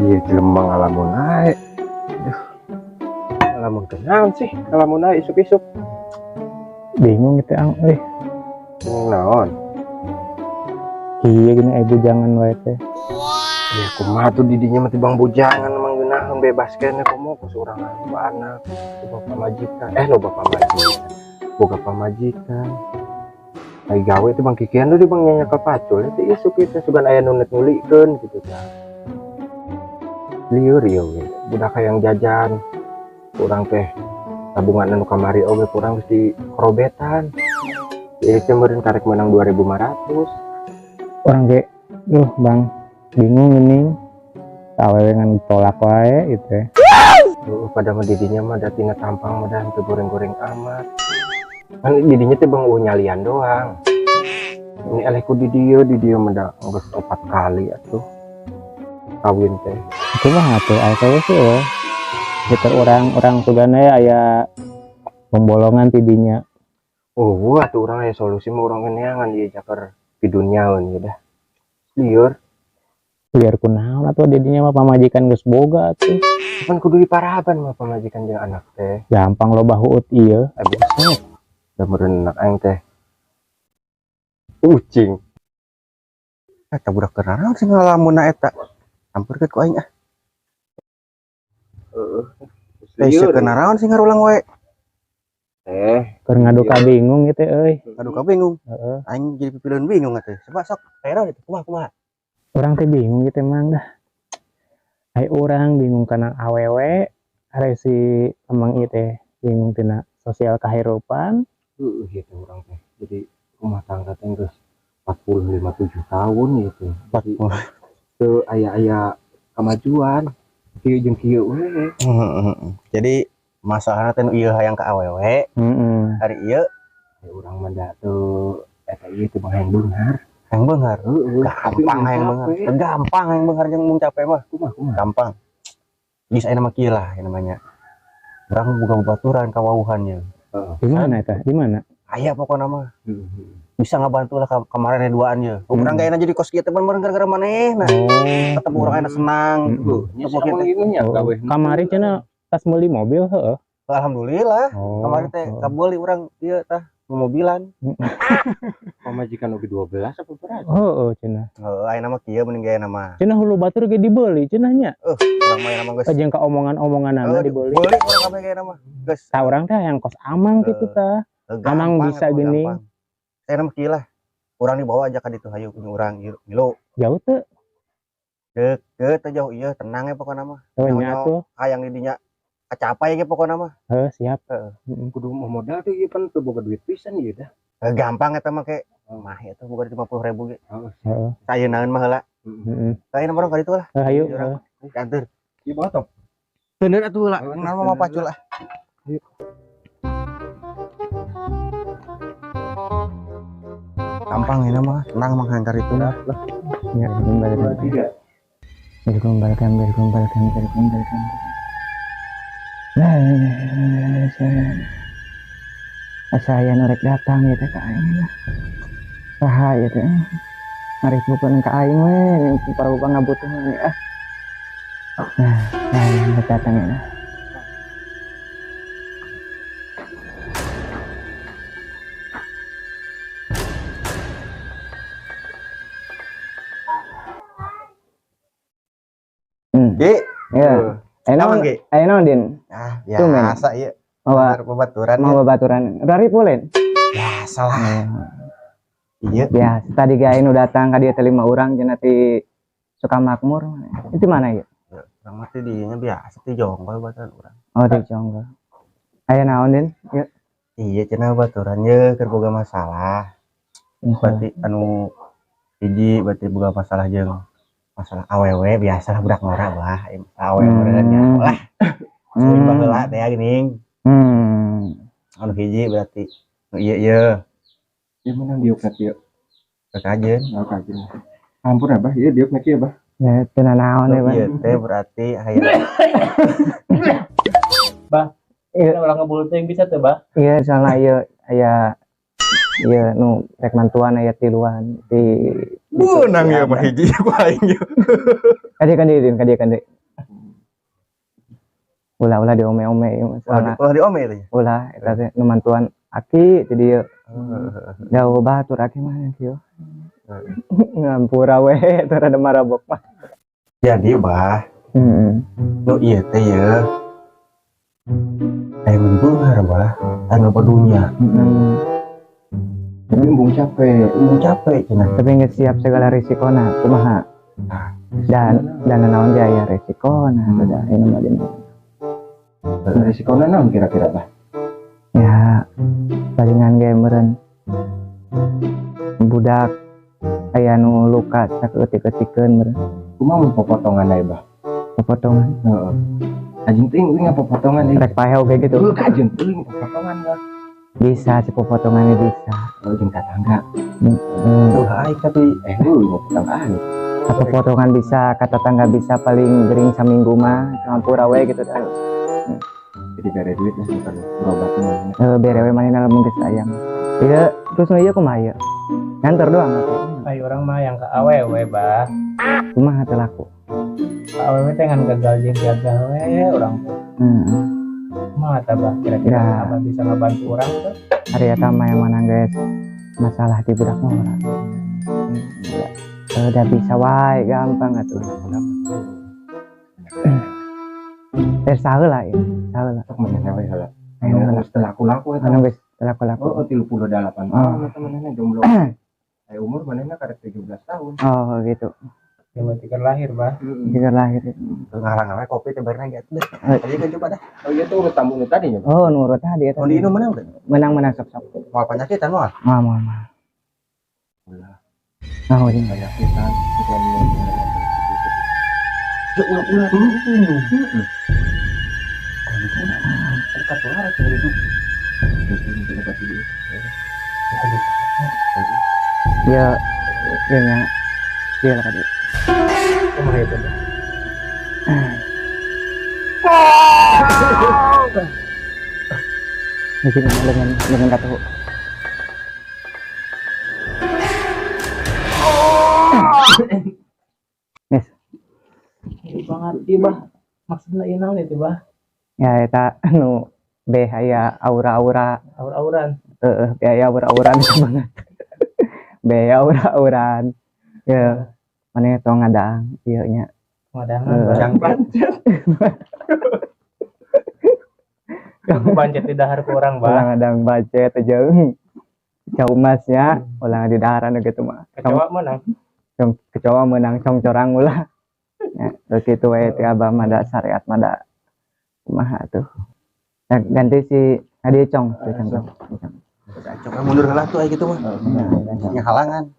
Iya, jelema ngalamun ae. Aduh. Ngalamun kenaon sih? Ngalamun ae isuk-isuk. Bingung gitu ang euy. Bingung naon? Iya gini eh bujangan wae teh. Ya kumaha tuh didinya mah tibang bujangan emang geunaheun bebas keneh komo ku sorangan loba anak, loba pamajikan. Eh loba pamajikan. Boga pamajikan. Ai gawe teh bang kikian tuh di bang nyanyakel pacul teh isuk ieu sugan aya nu nek ngulikeun gitu tah. Lieur ieu we, budak hayang jajan. Urang teh tabungan anu kamari oge kurang geus dikorobetan. Ieu teh meureun karek menang 2500. Urang ge duh Bang bingung ini awewe ngan ditolak wae gitu ya. Heeh, pada mah didinya mah da tina tampang mah da henteu goreng-goreng amat. Kan didinya teh bang eueuh nyalian doang. Ini eleh ku di dieu mah da geus 4 kali atuh kawin teh. Itu mah atuh aya solusi eueuh. Geter urang-urang sugana ya aya pembolongan ti dinya. Oh, atuh urang aya solusi mah urang neangan ieu caker pidunyaeun ieu dah. Lieur. Biar kunaon atuh didinya mah pamajikan geus boga atuh. Pan kudu diparaban mah pamajikan jeung anak teh. Gampang loba huut ieu. Eh buset. Da meureun anak aing teh. Ucing. Eta budak keur naraon sih ngalamunna eta. Sampeurkeun ku aing ah. Heeh. Eh sieun keur naraon sih ngarulang wae. Teh, Keur ngadu ka bingung gitu euy. Ngadu ka bingung. Heeh. Aing jadi pipileun bingung atuh. Coba sok aya naon itu kumaha kumaha. Urang teh bingung gitu emang dah. Ai urang bingung kana awewe, are si emang ieu teh bingung tina sosial kahirupan. Heeh, gitu urang teh. Jadi rumah tangga teh geus 45 7 tahun gitu. Jadi teu aya-aya kemajuan. Kieu jeung kieu we. Jadi masalahna teh nu ieu hayang ka awewe. Heeh. Hari ieu ya urang mah da teu eta ieu teh hayang beunghar. Hayang beunghar. Heeh, gampang hayang beunghar. Gampang hayang beunghar jeung mung capek mah. Kumaha kumaha. Gampang. Geus aya nama kieu lah ieu namanya. Urang boga babaturan ka wawuhan ye. Heeh. Di mana eta? Di mana? Aya pokona mah. Heeh. Bisa ngabantu lah kemarin duaan ye. Urang gayana jadi kos kieu teh bener gara-gara manehna. Oh. Tetep urang aya senang. Heeh. Tetep kieu teh. Nya gawe. Kamari cenah tas meuli mobil heeh. Alhamdulillah. Oh. Kamari teh kabeuli urang ieu tah mobilan. Pamajikan oge 12 apa berapa? Heeh cenah. Heeh, aya nama kieu mending gaya nama. Cenah hulu batur ge dibeli cenah nya. Urang mah nama geus. Jeung ka omongan-omonganana dibeli. Beuli urang kabeh gaya nama. Geus. Tah urang teh hayang kos amang kitu tah. Amang bisa gini. Saya nama kieu lah. Urang dibawa aja ka ditu hayu jeung urang ngilu. Jauh teu? Deket teh jauh ieu tenang ya pokona mah. Oh nya atuh. Hayang di dinya kacapai ge pokona mah. Heuh, siap. Heeh. Kudu modal teh ieu pan teu boga duit pisan ieu dah. Gampang eta mah ke. Mah eta boga 50.000 ge. Heeh. Sayeuna mah heula. Heeh. Sayeuna mah ka ditu lah. Heuh, hayu. Kanteur. Ieu bawa tong. Bener atuh lah. Kenal mah pacul ah. Ayo. Gampang ini mah, tenang mah hantar itu mah. Ya, kembalikan. Dikembalikan, dikembalikan, dikembalikan. Nah, saya norek datang ya teh ka aing lah. Saha ya teh. Mari bukan ka aing we, para bapak ngabutuhan ya. Nah, saya datang ya. Ki. Ya. Ayo Din. Ah, biasa ieu. Bawa babaturan. Mau babaturan. Dari pulen. Biasa lah. Iya. Biasa tadi gae nu datang ka dieu teh 5 urang cenah ti Sukamakmur. Itu mana ieu? Urang mah teh dinya biasa ti Jonggol baturan urang. Oh, di Jonggol. Aya naon, Din? Ieu. Iya cenah baturan ye keur boga masalah. Berarti anu hiji berarti boga masalah jeung masalah awewe biasalah budak ngora bah awewe meureun nya lah. Suing baheula teh geuning. Anu hiji berarti nu ieu ieu. Ieu menang diuk na kieu. Kajen. Oh, kajen. Ampun abah, ieu diuk na kieu, Bah. Ya teu nanaon we, Bah. Ieu teh berarti hayang. Bah, ieu urang ngebul teh bisa teh, Bah? Iya, soalna ieu aya ieu nu rek mantuan aya tiluan di Beunang ieu mah hiji ku aing ieu. Kadieu kadieu Din, kadieu kadieu. Ulah-ulah diome-ome ieu masalah. Ulah diome teh. Ulah eta teh nu mantuan aki ti dieu. Jauh batur aki mah kieu. Ngampura we eta rada marabok mah. Jadi bah, Heeh. nu ieu teh ye. Aya mun beunghar bah, anu dunya. Heeh. Tapi embung capek. Mun capek cenah. Tapi geus siap segala risikona kumaha? Dan naon ge aya risikona da ini mah dina. Risikona naon kira-kira bah? Ya palingan ge meureun budak aya nu luka sakeutikeutikeun meureun. Kumaha mun popotongan aya bah? Popotongan. Heeh. Anjing teuing uing popotongan ieu. Rek paeh oge gitu. Heuh kajeun teuing popotongan bah. Bisa si popotongannya bisa. Oh, jeung tatangga. Tuh aing tapi heuh tetanggaan. Popotongan bisa, kata tetangga bisa paling gering saminggu mah, ngampura we gitu dah. Jadi bere duit lah bukan berobat mah. Bere we manehna lamun geus aya mah. Ieu terus nu ieu kumaha ieu? Nganter doang atuh. Ai urang mah yang ke awewe bah. Kumaha teh laku? Ka awewe teh ngan gagal jeung gagal we urang teh. Heeh. Kumaha tah bah kira-kira Ya. abah bisa ngabantu urang teh? Ari eta mah yang mana geus masalah di budak mah urang. Udah bisa wae gampang atuh. Saheula ya, saheula. Sok manehna we heula. Ayo Anu geus teu laku-laku eta. Anu geus teu laku-laku. Oh, 38 tahun eta manehna jomblo. Aya umur manehna karek 17 tahun. Oh, gitu. Ya berarti kan lahir, bah. Jika lahir. Ngalang-ngalang kopi teh bareng ge atuh. Tadi kan coba dah. Oh iya tuh urut tamu nu tadi nya. Oh, nu urut tadi eta. Mau diinum menang teh? Menang-menang sok-sok. Moal panyakitan moal. Moal moal moal. Ulah. Nah, ini panyakitan. Ulah-ulah. Heeh. Ya, ya nya. Iya lah tadi. Kumaha itu, Bah? Mungkin dengan kata. Yes. Banget ieu bah. Maksudna ieu naon itu, Bah? Ya eta anu beh aya aura-aura, Aur-auran. heeh, beh aya aura-auran banget. Beh aura-auran. Ya, maneh tong ngadaang ieu nya. Ngadangan, Bah. Jang pancet. Pancet di dahar ku urang, Bah. Ulah ngadang bacet jeung cau emasnya, ulah di daharan gitu mah. Kecoa menang. Kecoa menang cong corang ulah. Ya, terus kitu we teh abah mah da syariat mah da kumaha tuh. Nah, ganti si Adi Cong, si Cong. Cong mundur heula tuh aya kitu mah. Nya halangan.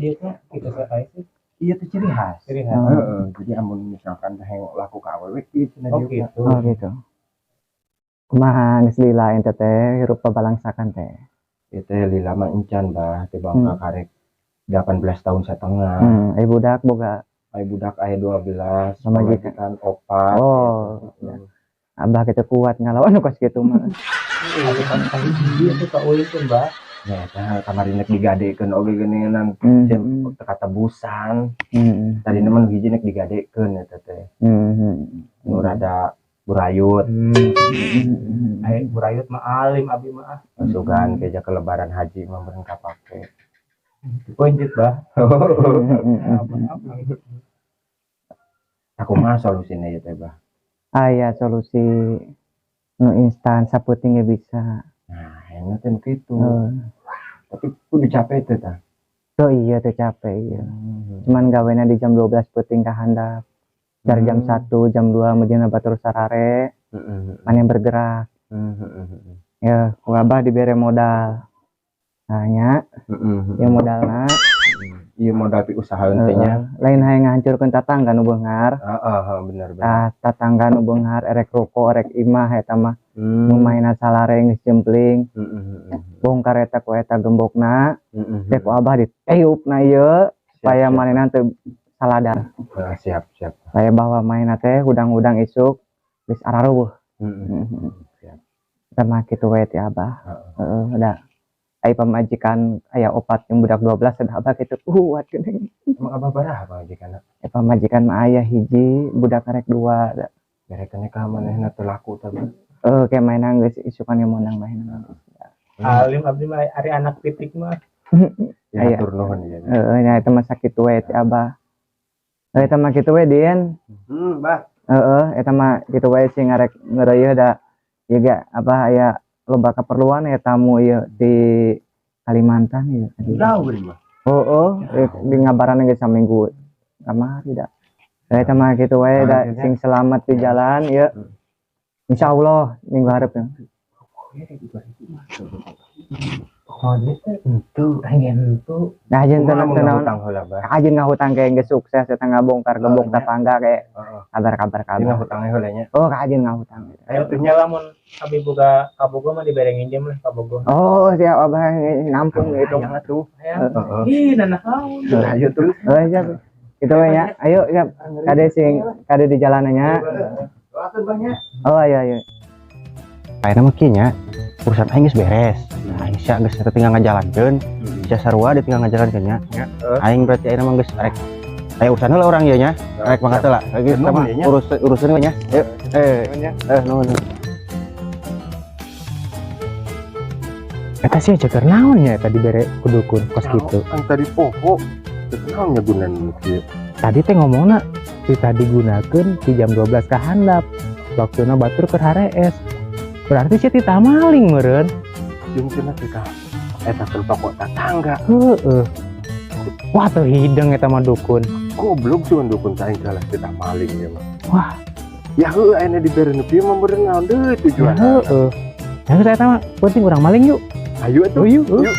Dia tuh kitu sae sih. Iya tuh ciri khas. Ciri khas. Heeh, jadi amun misalkan hayang laku ka awewe kieu cenah Oh dieu. gitu. Oh gitu. Kumaha geus lila ente teh hirup pabalangsakan teh. Ieu teh lila mah encan bah teh bangka karek 18 tahun setengah. Ai budak boga. Ai budak aya 12, Pamajikan. pamajikan 4. Oh. Abah kita kuat ngalawan kos kitu mah. Iya tuh ka ulin pun, Bah. Ya eta kamari nek digadekeun oge geuningan sieun teu katabusan. Tadi mah nu hiji nek digadekeun eta teh. Nu rada burayut. Ai burayut mah alim abi mah. Sugan keja ke lebaran haji mah meureun kapake. Pointit, Bah. Aku mah solusina ieu teh, Bah. Aya solusi nu instan saputing ge bisa. Nah, enak teh nu kitu. Tapi kudu capek teh tah. Oh iya teh capek iya. Cuman gawena di jam 12 peuting ka handap. Dari jam 1, jam 2 meujeuna batur sarare. Maneh bergerak. Ya, ku abah dibere modal. Nah, nya. Ya modalna. Iya modal pi usaha teh nya. Lain hayang ngahancurkeun tatangga nu beunghar. Heeh, bener bener. Tah, tatangga nu beunghar erek ruko, erek imah eta mah. Nu maena salare geus jempling. Bongkar eta ku eta gembokna. Teh ku abah diteyupna ieu supaya manehna teu saladar. Nah, siap, siap. Supaya bahwa manehna teh hudang-hudang isuk geus araruweuh. Siap. Eta mah kitu we ti abah. Heeh, da. Ai pamajikan aya 4 jeung budak 12 da abah kitu kuat geuning. Emang abah baraha pamajikanna? Pamajikan mah aya hiji, budak karek 2 da. Berekannya ka manehna teu laku tah, Bah. Eh, kayak mainan geus isukan ge meunang mainan. Alim abdi mah ari anak pitik mah. Ya Aya. Hatur nuhun ieu. Heeh, nya eta mah sakitu we ti Abah. Eh, eta mah kitu we, Din. Bah. Heeh, eta mah kitu wae sih ngarek ngeureuyeun da ieu ge apa aya loba keperluan ya tamu ieu di Kalimantan ieu. Jauh beri mah. Oh, di ngabaran geus saminggu kamari da. Eta mah kitu wae da, sing selamat di jalan ieu. Insyaallah minggu hareup ya. Oh, dia teh entu, aing entu. Nah, ajeun teu Kumaha mun teu naon. ngahutang heula, Bah? Ajeun ngahutang kayak geus sukses eta ngabongkar gebok Oh, nya. Tetangga kayak Heeh. kabar-kabar Ieu kabar. ngahutang heula nya. Oh, ka ajeun ngahutang. Ayo tuh Nya lamun abi boga kabogo mah dibere nginjem lah kabogo. Oh, siap, Abah nampung gitu. Hayang atuh. Hayang. Heeh. Ih, nanah naon. Ayo tuh. Oh, siap. Gitu we nya. Ayo, siap. Kade sing kade di jalanannya. Doakeun, Bah, nya. Oh, ayo ayo. Ayeuna mah kieu nya, urusan aing geus beres. Aing sia geus eta tinggal ngajalankeun, sia sarua dia tinggal ngajalankeun nya. Ya. Aing berarti ayeuna mah geus rek aya urusan heula urang ieu nya. Rek mangkat heula. Lagi Nuhun sama ieu nya. Urus urusan we nya. Ayo. Eh, Nya. eh, nuhun. Eta sih ceker naon nya eta dibere ku dukun kos kitu? Kan tadi poho. Teu naon nya gunana nu kieu. Tadi teh ngomongna ti tadi gunakeun di jam 12 ka handap. Waktuna batur keur harees. Berarti sih titah maling meureun. Jeung cenah teh ka eta teh toko tetangga. Heeh. Wah, teu hideng eta mah dukun. Goblok cuman dukun teh aing kalah titah maling ieu mah. Wah. Ya heueuh, ayeuna dibere nu kieu mah meureun naon deui tujuanna. Heeh. Yang saya mah penting urang maling yuk. Ayo atuh. Oh, yuk. Yuk.